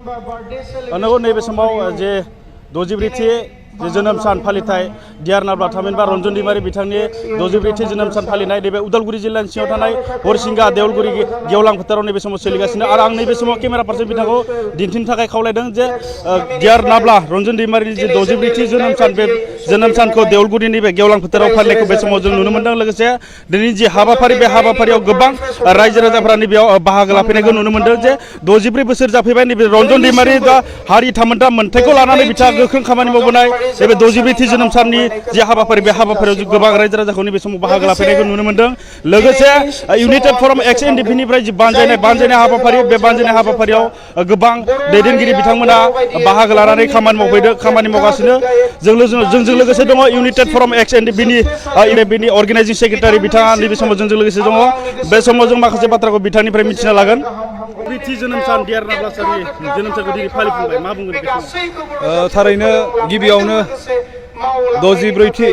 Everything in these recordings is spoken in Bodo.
नंगौ नैबे समाव जे 63थि जोनोम सान फालिथाय डिआर नाब्ला थामहिनबा रन्जन दैमारि बिथांनि 63थि जोनोम सान फालिनाय नैबे उदालगुरि जिल्लानि सिङाव थानाय हरिसिंगा देवलगुरि गेवलां फोथाराव नैबे समाव सोलिगासिनो आरो आं नैबे समाव केमेरा फारसे बिथांखौ दिन्थिनो थाखाय खावलायदों जे डिआर नाब्ला रन्जन दैमारिनि जे 63थि जोनोम सान बे जोनोम सानखौ देवलगुरिनि बे गेवलां फोथाराव फालिनायखौ बे समाव जों नुनो मोनदों लोगोसे दिनैनि जे हाबाफारि बे हाबाफारियाव गोबां रायजो राजाफोरा नैबेयाव बाहागो लाफैनायखौ नुनो मोनदों जे 64 बोसोर जाफैबाय नैबे रन्जन दैमारि दा हारि थामोन्था मोन्थाइखौ लानानै बिथाङा गोख्रों खामानि मावबोनाय नैबे 63थि जोनोम साननि जे हाबाफारि बे हाबाफारियाव गोबां रायजो राजाखौ नैबे समाव बाहागो लाफैनायखौ नुनो मोनदों लोगोसे इउनाइटेड फरम एक्स एनडिपिनिफ्राय जे बानजायनाय हाबाफारि बे बानजायनाय हाबाफारियाव गोबां दैदेनगिरि बिथांमोना बाहागो लानानै खामानि मावगासिनो जोंजों लोगोसे दङ इउनाइटेड फरम एक्स एनडिपिनि अर्गेनाइजिं सेक्रेटारि बिथाङा नैबे समाव जोंजों लोगोसे दङ बे समाव जों माखासे बाथ्राखौ बिथांनिफ्राय मिथिना लागोन जोनोम सान डिआर नाब्ला सारनि जोनोम सानखौ दिनै फालिफुंबाय मा बुंगोन बेखौ थारैनो गिबियावनो 64थि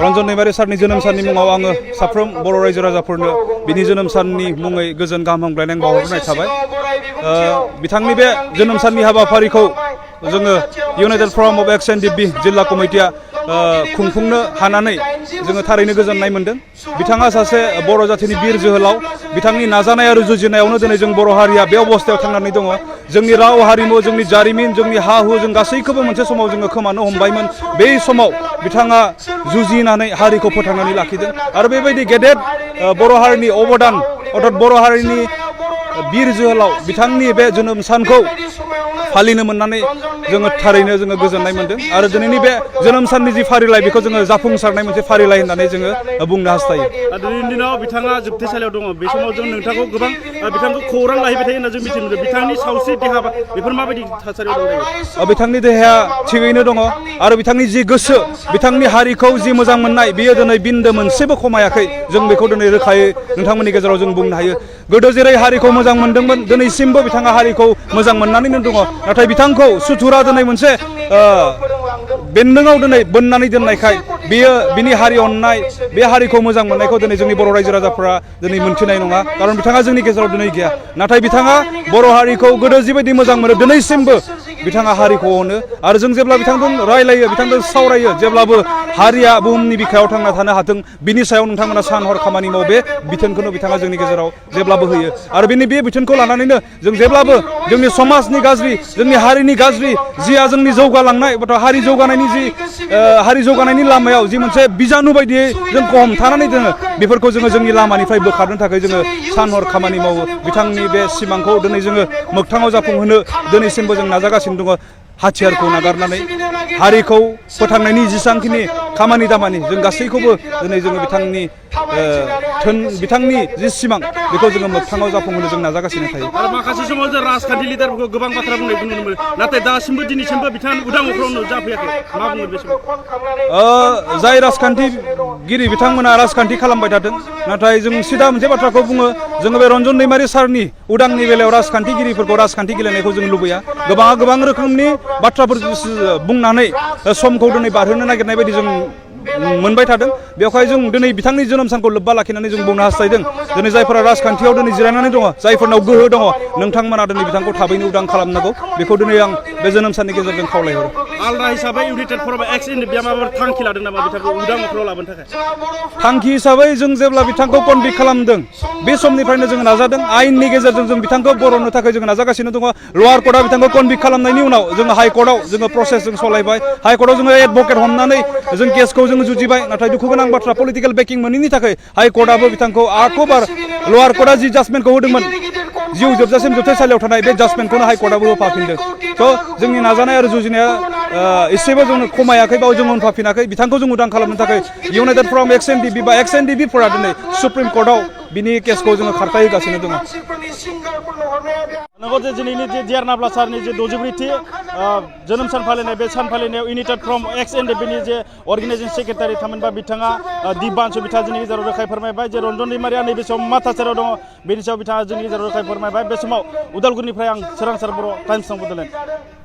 रन्जन दैमारि सारनि जोनोम साननि मुङाव आङो साफ्रोम बर' रायजो राजाफोरनो बिनि जोनोम साननि मुङै गोजोन गाहाम हामग्लायनाय बावहरनाय थाबाय बिथांनि बे जोनोम साननि हाबाफारिखौ जोङो इउनाइटेड फरम अफ एक्स एनडिपि जिल्ला कमिटिया खुंफुंनो हानानै जोङो थारैनो गोजोननाय मोनदों बिथाङा सासे बर' जाथिनि बिर जोहोलाव बिथांनि नाजानाय आरो जुजिनायावनो दिनै जों बर' हारिया बे अबस्थायाव थांनानै दङ जोंनि राव हारिमु जोंनि जारिमिन जोंनि हा हु जों गासैखौबो मोनसे समाव जोङो खोमानो हमबायमोन बै समाव बिथाङा जुजिनानै हारिखौ फोथांनानै लाखिदों आरो बेबायदि गेदेर बर' हारिनि अबदान अर्थात बर' हारिनि बिर जोहोलाव बिथांनि बे जोनोम सानखौ फालिनो मोननानै जोङो थारैनो जोङो गोजोननाय मोनदों आरो दिनैनि बे जोनोम साननि जि फारिलाइ बेखौ जोङो जाफुंसारनाय मोनसे फारिलाइ होननानै जोङो बुंनो हास्थायो दिनैनि दिनाव बिथाङा जोबथेसालियाव दङ बे समाव जों नोंथांखौ गोबां बिथांखौ खौरां लाहैबाय थायो होनना जों मिथिनो मोनदों बिथांनि सावस्रि देहा बेफोर माबायदि थासारियाव दं बिथांनि देहाया थिगैनो दङ आरो बिथांनि जि गोसो बिथांनि हारिखौ जि मोजां मोननाय बियो दिनै बिन्दो मोनसेबो खमायाखै जों बेखौ दिनै रोखायै नोंथांमोननि गेजेराव जों बुंनो हायो गोदो जेरै हारिखौ मोजां मोनदोंमोन दिनैसिमबो बिथाङा हारिखौ मोजां मोननानैनो दङ नाथाय बिथांखौ सुथुरा दिनै मोनसे बेन्दोंआव दिनै बोननानै दोननायखाय बियो बिनि हारि अननाय बे हारिखौ मोजां मोननायखौ दिनै जोंनि बर' रायजो राजाफोरा दिनै मोनथिनाय नङा खारन बिथाङा जोंनि गेजेराव दिनै गैया नाथाय बिथाङा बर' हारिखौ गोदो जिबायदि मोजां मोनो दिनैसिमबो बिथाङा हारिखौ अनो आरो जों जेब्ला बिथांजों रायलायो बिथांजों सावरायो जेब्लाबो हारिया बुहुमनि बिखायाव थांना थानो हाथों बिनि सायाव नोंथांमोना सान हर खामानि माव बे बिथोनखौनो बिथाङा जोंनि गेजेराव जेब्लाबो होयो आरो बे बिथोनखौ लानानैनो जों जेब्लाबो जोंनि समाजनि गाज्रि जोंनि हारिनि गाज्रि जिया जोंनि जौगालांनाय हारि जौगानायनि हारि जौगानायनि लामायाव जि मोनसे बिजानु बायदियै जोंखौ हमथानानै दोनो बेफोरखौ जोङो जोंनि लामानिफ्राय बोखारनो थाखाय जोङो सान हर खामानि मावो बिथांनि बे सिमांखौ दिनै जोङो मोगथाङाव जाफुंहोनो दिनैसिमबो जों नाजागासिनो दङ हाथियारखौ नागारनानै हारिखौ फोथांनायनि जेसेबांखिनि खामानि दामानि जों गासैखौबो दिनै जोङो बिथांनि जि सिमां बेखौ जोङो मोगथाङाव जाफुंहोनो जों नाजागासिनो थायो आरो माखासे समाव जों राजखान्थि लिडारफोरखौ गोबां बाथ्रा बुंनायखौ नुनो मोनो नाथाय दासिमबो दिनैसिमबो बिथाङा उदां अख्राङाव जाफैयाखै मा बुङो बे समाव जाय राजखान्थिगिरि बिथांमोना राजखान्थि खालामबाय थादों नाथाय जों सिदा मोनसे बाथ्राखौ बुङो जोङो बे रन्जन दैमारि सारनि उदांनि बेलायाव राजखान्थिगिरिफोरखौ राजखान्थि गेलेनायखौ जों लुबैया गोबां रोखोमनि बाथ्राफोर बुंनानै समखौ दिनै बारहोनो नागिरनाय बायदि जों मोनबाय थादों बेवहाय जों दिनै बिथांनि जोनोम सानखौ लोब्बा लाखिनानै जों बुंनो हास्थायदों दिनै जायफोरा राजखान्थियाव दिनै जिरायनानै दङ जायफोरनाव गोहो दङ नोंथांमोना दिनै बिथांखौ थाबैनो उदां खालामनांगौ बेखौ दिनै आं बे जोनोम साननि गेजेरजों खावलायहरो आलदा हिसाबै इउनाइटेड फरम एक्स एनडिपिआ माबाफोर थांखि लादों नामा बिथांखौ उदां अख्राङाव लाबोनो थाखाय थांखि हिसाबै जों जेब्ला बिथांखौ कनभिक्ट खालामदों बे समनिफ्रायनो जों नाजादों आयेननि गेजेरजों जों बिथांखौ बर'नो थाखाय जों नाजागासिनो दङ लवार कर्टआ बिथांखौ कनभिक्ट खालामनायनि उनाव जोङो हाइकर्टआव जोङो प्रसेस जों सालायबाय हाइकर्टआव जोङो एडभकेट हमनानै जों केसखौ जोङो जुजिबाय नाथाय दुखु गोनां बाथ्रा पलिटिकेल बेकिं मोनैनि थाखाय हाइकर्टआबो बिथांखौ आखौबार लवार कर्टआ जि जाजमेन्टखौ होदोंमोन जिउ जोबजासिम जोबथेसालियाव थानाय बे जाजमेन्टखौनो हाइकर्टआबो होफाफिनदों थ' जोंनि नाजानाय आरो जुजिनाया एसेबो जों खमायाखै बा जों उनफाफिनाखै बिथांखौ जों उदां खालामनो थाखाय इउनाइटेड फरम एक्स एनडिपि बा एक्स एनडिपिफोरा दिनै सुप्रिम कर्टआव बिनि केसखौ जोङो खारथाय होगासिनो दङ नंगौ जे दिनैनि जे डिआर नाब्ला सारनि जे 64थि जोनोम सान फालिनाय बे सान फालिनायाव इउनाइटेड फरम एक्स एनडिपिनि जे अर्गेनाइजिं सेक्रेटारि थामहिनबा बिथाङा दिबानसु बिथाङा जोंनि गेजेराव रोखायै फोरमायबाय जे रन्जन दैमारिया नैबे समाव मा थासारियाव दङ बेनि सायाव बिथाङा जोंनि गेजेराव रोखायै फोरमायबाय बे समाव उदालगुरिनिफ्राय आं सोरांसार बर' टाइम्स बड'लेण्ड